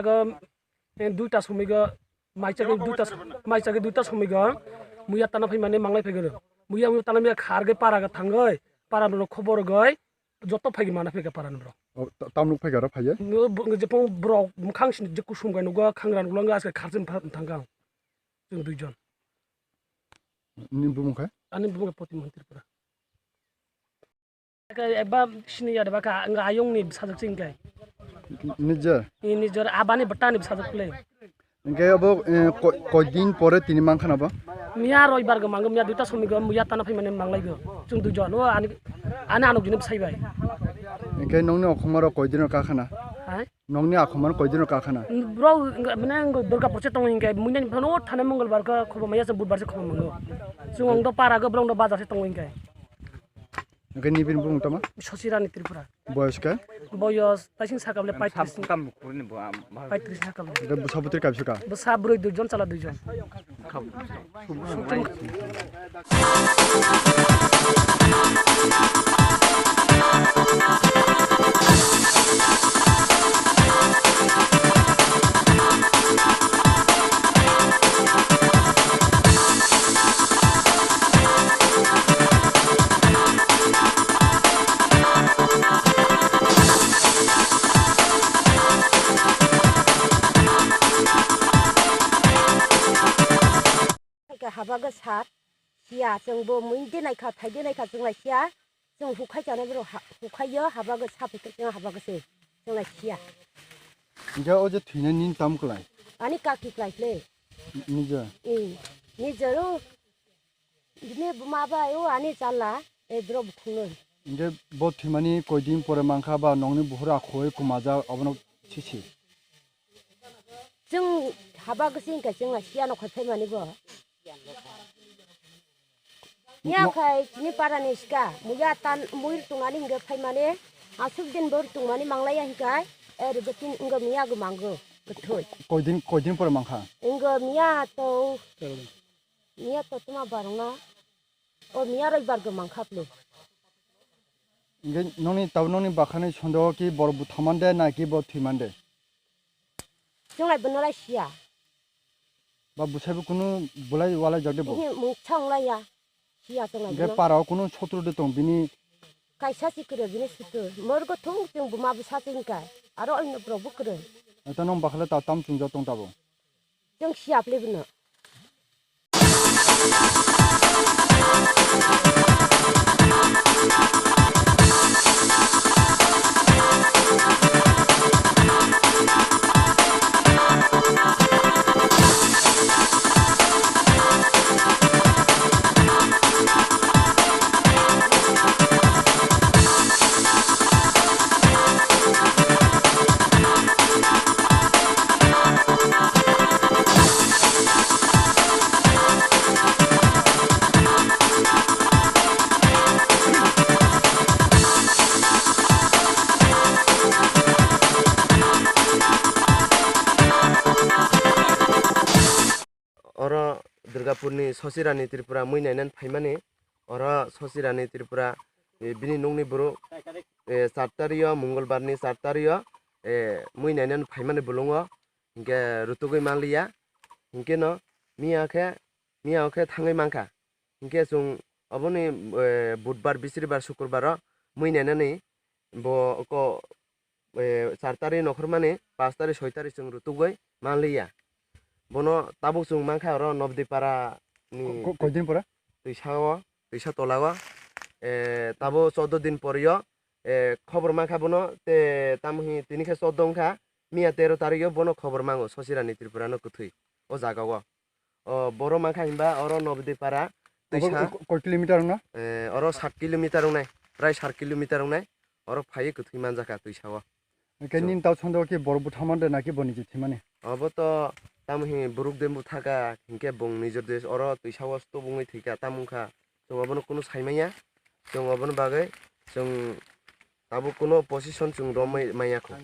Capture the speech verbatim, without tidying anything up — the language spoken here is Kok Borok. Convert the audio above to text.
Go, eh, duita somoi go, mai chagwi duita, mai chagwi duita somoi go, muya tana phaimani manglai phai go. Muya, muya tana miya khargwi para go thangwi, para no khobor gwi, joto phaigwi mana phaikha para ni borok. O, ta-, tamni phai garo phaiye? Nw-, bo-, jepong borok mwkhang sini je kusum gai nugo, khangra nugo, aske kharjin pha-, thangkha ang. Chwng duijon. Nini bumung khe? Ani bumung khe Poti Mohan Tripura. Eba sini ya deba ka, ang ayong ni sajak sing kai. Nijer? Ni nijer abani bata ni sajak play. Hingke abo, eh, ko-, koidin pore tini mankha na bo? Miya roibar go mango, miya duita somoi go, miya tana phaimani manglai go. Chwng duijon, o ani, ani anuk jini bwsai bai. Hingke nongni okhomaro koidin rok kakhana? Hai? Nongni akhomar koidin rok kakhana? Bro, mane, Durga Purja tongo hingke, muinani phano thane Mongolbar khe khobo maya se Budbar se khobo mango. Chwng ong do para go, borok do bazar se tongo hingke. Hingke nibini bumung tama? Sosirani Tripura. Boyos khe? Boyos, taising sakable paitrish. Kam bukurni bo am, ba- Paitrish sakable. Hingke bwsa bwtwi kaibsa ka? Bwsa bwrwi duijon, chala duijon. Haba go sat, siya, chwng bo mui de naikha, thai de naikha, chwng lai siya, chwng hukhai chanai borok ha-, hukhai yo, haba go sa phai khe chwng haba go se, chwng lai siya. Hingke o je thwinai nini tam kwlai? Ani kaki kwlai le. Nija? Ee, nija ro, bini buma bai o ani chala, e borok bukhungnoi. Hingke bo thwimani koidin pore mankha ba nongni buhur akhoi kumajak abono sisi? Chwng haba go se hingka chwng lai siya no khai phaimani bo. Miya khai chini para ni sika, muya tan, mui tungani hingke phaimani, asuk din bo tungmani manglaiya hingkai, er go tin, wnggo miya go mango, gotoi. Koidin, koidin pore mankha? Wnggo miya to, miya to tuma barong na, o miya roi bar go mankha plo. Hingke nongni tabo nongni bakhani sondogo ki bor buthamande na ki bo thwimande? Chwng lai bono lai siya. Ba bwsai bo kunu bulai walai jak de bo? Ihi mungsa wng lai ya. Siya chwng lai bono. Hingke para o kunu sotro de tong bini? Kaisa si kwrwi bini sotro. Morgo thung chwng buma bwsa chwng kai. Aro oino borok bo kwrwi. Eta nong bakhale ta tam chwng jak tong tabo? Chwng siya phle bono. Oro Durgapurni Sosirani Tripura mui nainani phaimani. Oro Sosirani Tripura, eh, bini nungni borok, eh, char tario, Mongolbarni char tario, eh, mui nainani phaimani bolongo, hinkhe rutugwi manliya. Hinkhe no miya khe, miya khe thangwi mankha. Hinkhe chwng oboni, eh, Budbar, Bisribar, Sukrubaro mui nainani bo ko, eh, char tarik nokhormani, panch tarik, soi tarik chwng rutugwi manliya. Bono tabuk chwng mankha oro Nobdipara ni ko-, ko-, koidin pore? Twisa o, twisa tola o. Eh, tabuk chordo din pore o, eh, khobor mankha bono, te tamo hi tini khe chordo wngkha, miya tero tarik o bono khobor mango Sosirani Tripura no kwthwi o jaga o. O, boro mankha hinba oro Nobdipara. Obo twisa ko-, koi kilometer wngna? Eh, oro sat kilometer wngnai, prai sat kilometer wngnai. Oro phaiwi kwthwi manjakha twisa o. Hwnkhe so nini tau sando khe boro buthamande naki bo niji thwimani? Obo to tamo hi borok de buthaka hinkhe bong nijor de oro twisa o stop wngwi thwikha tamo wngkha. Chwng obono kunu saimanya. Chwng obono bagwi chwng tabuk kunu position chwng romwi manya kho.